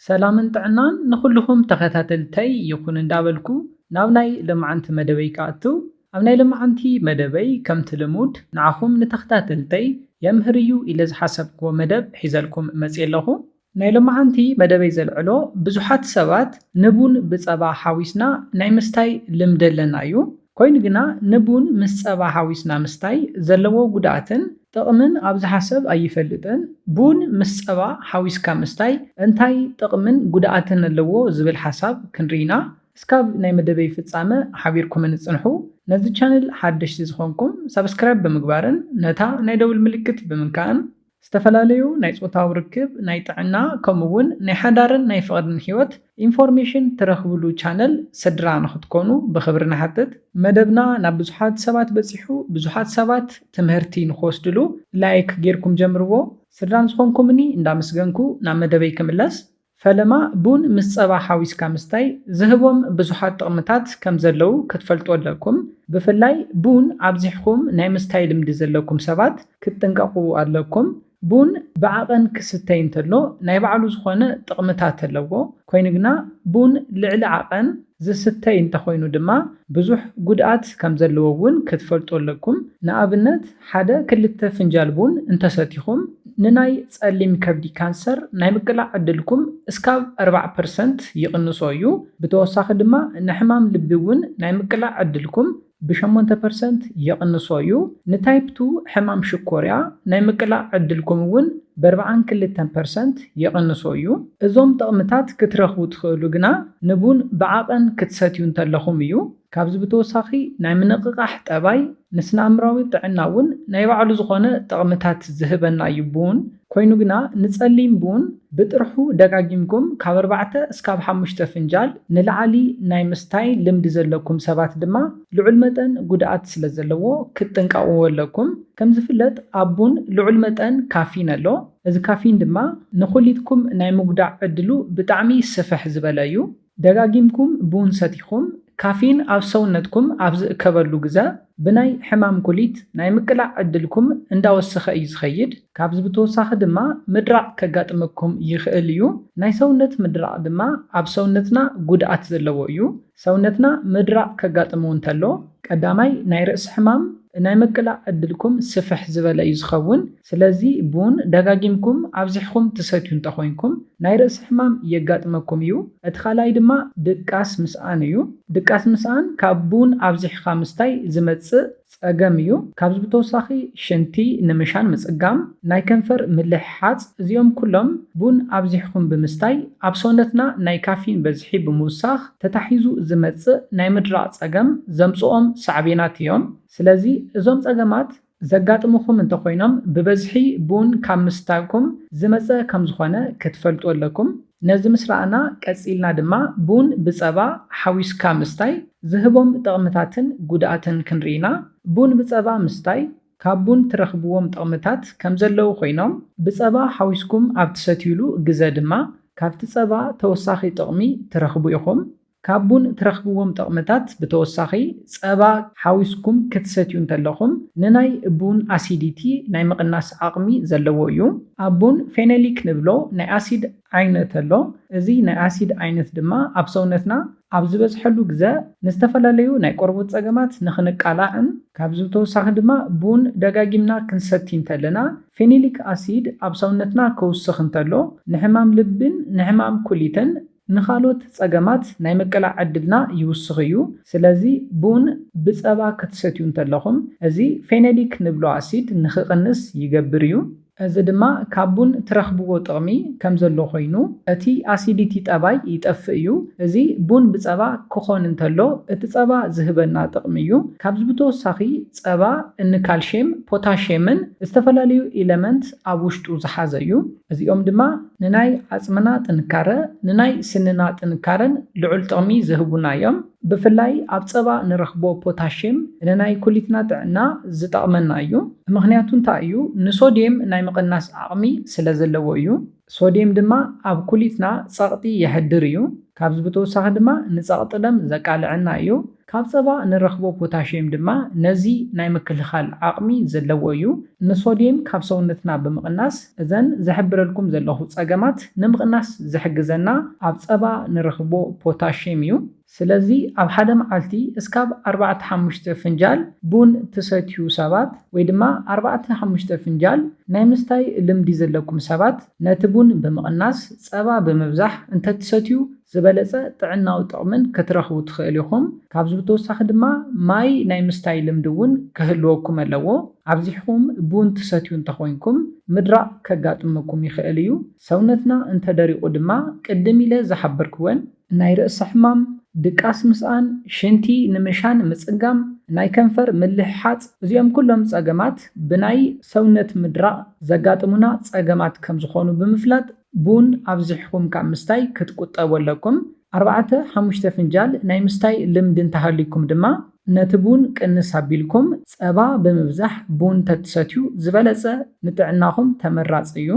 ሰላምን ጥዕናን ንኹልኹም ተኸታተልተይ ይኹን እንዳበልኩ ናብ ናይ ለማዓንቲ መደበይ ክኣቱ። ኣብ ናይ ለማዓንቲ መደበይ ከምቲ ልሙድ ንዓኹም ንተኸታተልተይ የምህር እዩ ኢለ ዝሓሰብክዎ መደብ ሒዘልኩም መፅየ ኣለኹ። ናይ ለማዓንቲ መደበይ ዘልዕሎ ብዙሓት ሰባት ንቡን ብፀባ ሓዊስና ናይ ምስታይ ልምዲ ኣለና እዩ። ኮይኑ ግና ንቡን ምስ ፀባ ሓዊስና ምስታይ ዘለዎ ጉድኣትን ጥቕምን ኣብዝሓ ሰብ ኣይፈልጥን። ቡን ምስ ፀባ ሓዊስካ ምስታይ እንታይ ጥቕምን ጉድኣትን ኣለዎ ዝብል ሓሳብ ክንርኢ ኢና። እስካብ ናይ መደበይ ፍጻመ ሓቢርኩምኒ ጽንሑ። ነዚ ቻነል ሓደሽቲ ዝኾንኩም ሳብስክራይብ ብምግባርን ነታ ናይ ደውል ምልክት ብምንካእን ዝተፈላለዩ ናይ ጾታዊ ርክብ፣ ናይ ጥዕና፣ ከምኡ እውን ናይ ሓዳርን ናይ ፍቕርን ህይወት ኢንፎርሜሽን ትረኽብሉ ቻነል ስድራ ንኽትኮኑ ብኽብሪ ንሓትት። መደብና ናብ ብዙሓት ሰባት በጺሑ፣ ብዙሓት ሰባት ትምህርቲ ንኽወስድሉ ላይክ ጌርኩም ጀምርዎ። ስድራ ንዝኾንኩምኒ እንዳመስገንኩ ናብ መደበይ ክምለስ። ፈለማ ቡን ምስ ጸባ ሓዊስካ ምስታይ ዝህቦም ብዙሓት ጥቕምታት ከም ዘለዉ ክትፈልጡ ኣለኩም። ብፍላይ ቡን ኣብዚሕኩም ናይ ምስታይ ልምዲ ዘለኩም ሰባት ክትጥንቀቑ ኣለኩም። ቡን ብዓቐን ክስተይ እንተሎ ናይ ባዕሉ ዝኾነ ጥቕምታት ኣለዎ። ኮይኑ ግና ቡን ልዕሊ ዓቐን ዝስተይ እንተኾይኑ ድማ ብዙሕ ጉድኣት ከም ዘለዎ እውን ክትፈልጡ ኣለኩም። ንኣብነት ሓደ ክልተ ፍንጃል ቡን እንተሰቲኹም ንናይ ጸሊም ከብዲ ካንሰር ናይ ምቅላዕ ዕድልኩም እስካብ ኣርባዓ ፐርሰንት ይቕንሶ እዩ። ብተወሳኺ ድማ ንሕማም ልቢ እውን ናይ ምቅላዕ ዕድልኩም ብሸሞንተ ፐርሰንት ይቕንሶ እዩ። ንታይፕ ቱ ሕማም ሽኮርያ ናይ ምቅላዕ ዕድልኩም እውን ብኣርባዓን ክልተን ፐርሰንት ይቕንሶ እዩ። እዞም ጥቕምታት ክትረኽቡ ትኽእሉ ግና ንቡን ብዓቐን ክትሰትዩ እንተለኹም እዩ። ካብዚ ብተወሳኺ ናይ ምንቕቓሕ ጠባይ ንስነ ኣእምራዊ ጥዕና እውን ናይ ባዕሉ ዝኾነ ጥቕምታት ዝህበና እዩ ቡን። ኮይኑ ግና ንጸሊም ቡን ብጥርሑ ደጋጊምኩም ካብ ኣርባዕተ እስካብ ሓሙሽተ ፍንጃል ንላዕሊ ናይ ምስታይ ልምዲ ዘለኩም ሰባት ድማ ልዑል መጠን ጉድኣት ስለ ዘለዎ ክትጥንቀቕዎ ኣለኩም። ከም ዝፍለጥ ኣብ ቡን ልዑል መጠን ካፊን ኣሎ። እዚ ካፊን ድማ ንኹሊትኩም ናይ ምጉዳእ ዕድሉ ብጣዕሚ ስፍሕ ዝበለ እዩ። ደጋጊምኩም ቡን ሰቲኹም ካፊን ኣብ ሰውነትኩም ኣብ ዝእከበሉ ግዘ ብናይ ሕማም ኩሊት ናይ ምቅላዕ ዕድልኩም እንዳወሰኸ እዩ ዝኸይድ። ካብዚ ብተወሳኺ ድማ ምድራቕ ከጋጥመኩም ይኽእል እዩ። ናይ ሰውነት ምድራቕ ድማ ኣብ ሰውነትና ጉድኣት ዘለዎ እዩ። ሰውነትና ምድራቕ ከጋጥሙ እንተሎ ቀዳማይ ናይ ርእሲ ሕማም ናይ ምቅላዕ ዕድልኩም ስፍሕ ዝበለ እዩ ዝኸውን። ስለዚ ቡን ደጋጊምኩም ኣብዚሕኩም ትሰትዩ እንተኾይንኩም ናይ ርእሲ ሕማም የጋጥመኩም እዩ። እቲ ካልኣይ ድማ ድቃስ ምስኣን እዩ። ድቃስ ምስኣን ካብ ቡን ኣብዚሕካ ምስታይ ዝመጽእ ጸገም እዩ። ካብዚ ብተወሳኺ ሽንቲ ንምሻን ምጽጋም፣ ናይ ከንፈር ምልሕሓጽ፣ እዚኦም ኩሎም ቡን ኣብዚሕኩም ብምስታይ ኣብ ሰውነትና ናይ ካፊን በዝሒ ብምውሳኽ ተታሒዙ ዝመጽእ ናይ ምድራቕ ጸገም ዘምጽኦም ሳዕቤናት እዮም። ስለዚ እዞም ጸገማት ዘጋጥሙኹም እንተኾይኖም ብበዝሒ ቡን ካብ ምስታይኩም ዝመጸ ከም ዝኾነ ክትፈልጡ ኣለኩም። ነዚ ምስ ረኣና ቀጺልና ድማ ቡን ብጸባ ሓዊስካ ምስታይ ዝህቦም ጥቕምታትን ጉድኣትን ክንርኢ ኢና። ቡን ብጸባ ምስታይ ካብ ቡን ትረኽብዎም ጥቕምታት ከም ዘለዉ ኮይኖም ብጸባ ሓዊስኩም ኣብ ትሰትዩሉ ግዘ ድማ ካብቲ ጸባ ተወሳኺ ጥቕሚ ትረኽቡ ኢኹም። ካብ ቡን ትረኽብዎም ጥቕምታት ብተወሳኺ ጸባ ሓዊስኩም ክትሰትዩ እንተለኹም ንናይ ቡን ኣሲዲቲ ናይ ምቕናስ ዓቕሚ ዘለዎ እዩ። ኣብ ቡን ፌኖሊክ ንብሎ ናይ ኣሲድ ዓይነት ኣሎ። እዚ ናይ ኣሲድ ዓይነት ድማ ኣብ ሰውነትና ኣብ ዝበዝሐሉ ግዘ ንዝተፈላለዩ ናይ ቆርበት ጸገማት ንኽንቃላዕን ካብዚ ብተወሳኺ ድማ ቡን ደጋጊምና ክንሰቲ እንተለና ፌኖሊክ ኣሲድ ኣብ ሰውነትና ክውስኽ እንተሎ ንሕማም ልብን ንሕማም ኩሊትን ንኻልኦት ጸገማት ናይ ምቅላዕ ዕድልና ይውስኽ እዩ። ስለዚ ቡን ብጸባ ክትሰትዩ እንተለኹም እዚ ፌኖሊክ ንብሎ ኣሲድ ንኽቕንስ ይገብር እዩ። እዚ ድማ ካብ ቡን ትረኽብዎ ጥቕሚ ከም ዘሎ ኮይኑ እቲ ኣሲዲቲ ጠባይ ይጠፍእ እዩ። እዚ ቡን ብጸባ ክኾን እንተሎ እቲ ጸባ ዝህበና ጥቕሚ እዩ። ካብዚ ብተወሳኺ ጸባ እኒ ካልሽየም፣ ፖታሽየምን ዝተፈላለዩ ኢለመንት ኣብ ውሽጡ ዝሓዘ እዩ። እዚኦም ድማ ንናይ ዓጽምና ጥንካረ፣ ንናይ ስንና ጥንካረን ልዑል ጥቕሚ ዝህቡና እዮም። ብፍላይ ኣብ ጸባ ንረኽቦ ፖታሽየም ንናይ ኩሊትና ጥዕና ዝጠቕመና እዩ። ምኽንያቱ እንታይ እዩ? ንሶድየም ናይ ምቕናስ ዓቕሚ ስለ ዘለዎ እዩ። ሶድየም ድማ ኣብ ኩሊትና ጸቕጢ የሕድር እዩ። ካብዚ ብተወሳኺ ድማ ንጸቕጢ ደም ዘቃልዐና እዩ። ካብ ጸባ ንረኽቦ ፖታሽየም ድማ ነዚ ናይ ምክልኻል ዓቕሚ ዘለዎ እዩ። ንሶድየም ካብ ሰውነትና ብምቕናስ እዘን ዝሕብረልኩም ዘለኹ ጸገማት ንምቕናስ ዝሕግዘና ኣብ ጸባ ንረኽቦ ፖታሽየም እዩ። ስለዚ ኣብ ሓደ መዓልቲ እስካብ ኣርባዕተ ሓሙሽተ ፍንጃል ቡን ትሰትዩ ሰባት ወይ ድማ ኣርባዕተ ሓሙሽተ ፍንጃል ናይ ምስታይ ልምዲ ዘለኩም ሰባት ነቲ ቡን ብምቕናስ ጸባ ብምብዛሕ እንተትሰትዩ ዝበለጸ ጥዕናዊ ጥቕምን ክትረኽቡ ትኽእል ኢኹም። ካብዚ ብተወሳኺ ድማ ማይ ናይ ምስታይ ልምዲ እውን ክህልወኩም ኣለዎ። ኣብዚሕኹም ቡን ትሰትዩ እንተኾይንኩም ምድራቕ ከጋጥመኩም ይኽእል እዩ። ሰውነትና እንተደሪቑ ድማ ቅድም ኢለ ዝሓበርክወን ናይ ርእሲ ሕማም፣ ድቃስ ምስኣን፣ ሽንቲ ንምሻን ምጽጋም፣ ናይ ከንፈር ምልሕሓጽ፣ እዚኦም ኩሎም ጸገማት ብናይ ሰውነት ምድራቕ ዘጋጥሙና ጸገማት ከም ዝኾኑ ብምፍላጥ ቡን ኣብዚሕኹም ካብ ምስታይ ክትቁጠቡ ኣለኩም። ኣርባዕተ ሓሙሽተ ፍንጃል ናይ ምስታይ ልምዲ እንተሃልይኩም ድማ ነቲ ቡን ቅንስ ኣቢልኩም ጸባ ብምብዛሕ ቡን ተትሰትዩ ዝበለጸ ንጥዕናኹም ተመራጺ እዩ።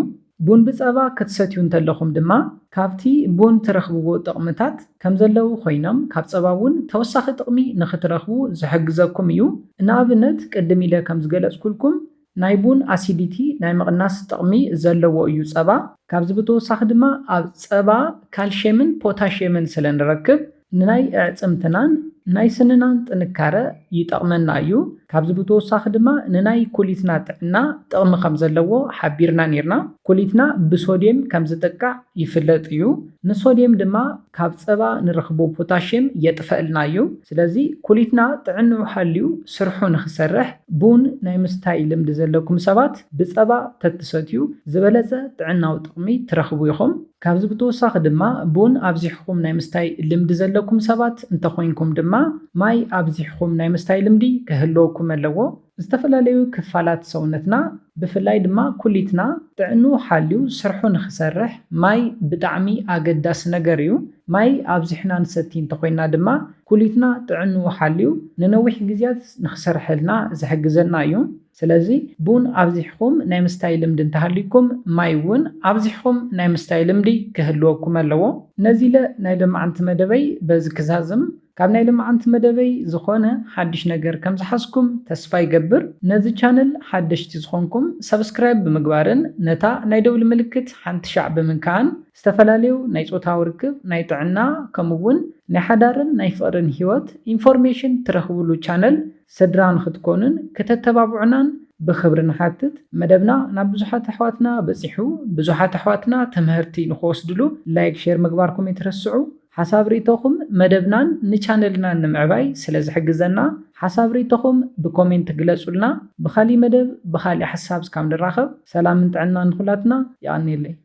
ቡን ብጸባ ክትሰትዩ እንተለኹም ድማ ካብቲ ቡን ትረኽብዎ ጥቕምታት ከም ዘለዉ ኮይኖም ካብ ጸባ እውን ተወሳኺ ጥቕሚ ንኽትረኽቡ ዝሕግዘኩም እዩ። ንኣብነት ቅድም ኢለ ከም ዝገለጽኩልኩም ናይ ቡን ኣሲዲቲ ናይ ምቕናስ ጥቕሚ ዘለዎ እዩ ጸባ። ካብዚ ብተወሳኺ ድማ ኣብ ጸባ ካልሽየምን ፖታሽየምን ስለ ንረክብ ንናይ ኣዕጽምትናን ናይ ስንናን ጥንካረ ይጠቕመና እዩ። ካብዚ ብተወሳኺ ድማ ንናይ ኩሊትና ጥዕና ጥቕሚ ከም ዘለዎ ሓቢርና ነይርና። ኩሊትና ብሶድየም ከም ዝጥቃዕ ይፍለጥ እዩ። ንሶድየም ድማ ካብ ጸባ ንረኽቦ ፖታሽየም የጥፈእልና እዩ። ስለዚ ኩሊትና ጥዕንኡ ሓልዩ ስርሑ ንኽሰርሕ ቡን ናይ ምስታይ ልምዲ ዘለኩም ሰባት ብጸባ ተትሰትዩ ዝበለጸ ጥዕናዊ ጥቕሚ ትረኽቡ ኢኹም። ካብዚ ብተወሳኺ ድማ ቡን ኣብዚሕኹም ናይ ምስታይ ልምዲ ዘለኩም ሰባት እንተኾይንኩም ድማ ማይ ኣብዚሕኹም ናይ ምስታይ ልምዲ ክህልወኩም ኣለዎ። ዝተፈላለዩ ክፋላት ሰውነትና ብፍላይ ድማ ኩሊትና ጥዕንኡ ሓልዩ ስርሑ ንኽሰርሕ ማይ ብጣዕሚ ኣገዳሲ ነገር እዩ። ማይ ኣብዚሕና ንሰቲ እንተኾይና ድማ ኩሊትና ጥዕንኡ ሓልዩ ንነዊሕ ግዜያት ንኽሰርሐልና ዝሕግዘና እዩ። ስለዚ ቡን ኣብዚሕኹም ናይ ምስታይ ልምዲ እንተሃልይኩም ማይ እውን ኣብዚሕኹም ናይ ምስታይ ልምዲ ክህልወኩም ኣለዎ። ነዚ ኢለ ናይ ሎማዓንቲ መደበይ በዚ ክዛዝም። ካብ ናይ ሎማዓንቲ መደበይ ዝኾነ ሓድሽ ነገር ከም ዝሓዝኩም ተስፋ ይገብር። ነዚ ቻነል ሓደሽቲ ዝኾንኩም ሰብስክራይብ ብምግባርን ነታ ናይ ደውሊ ምልክት ሓንቲ ሻዕ ብምንካእን ዝተፈላለዩ ናይ ጾታዊ ርክብ፣ ናይ ጥዕና ከምኡ እውን ናይ ሓዳርን ናይ ፍቕርን ህይወት ኢንፎርሜሽን ትረኽብሉ ቻነል ስድራ ንኽትኮኑን ክተተባብዑናን ብኽብሪ ንሓትት። መደብና ናብ ብዙሓት ኣሕዋትና በጺሑ ብዙሓት ኣሕዋትና ትምህርቲ ንኽወስድሉ ላይክ ሼር ምግባርኩም ኣይትረስዑ። ሓሳብ ርእይቶኹም መደብናን ንቻነልናን ንምዕባይ ስለ ዝሕግዘና ሓሳብ ርእይቶኹም ብኮሜንት ግለጹልና። ብኻሊእ መደብ ብኻሊእ ሓሳብ እስካብ ንራኸብ ሰላምን ጥዕናን ንኹላትና። የቐንየለይ።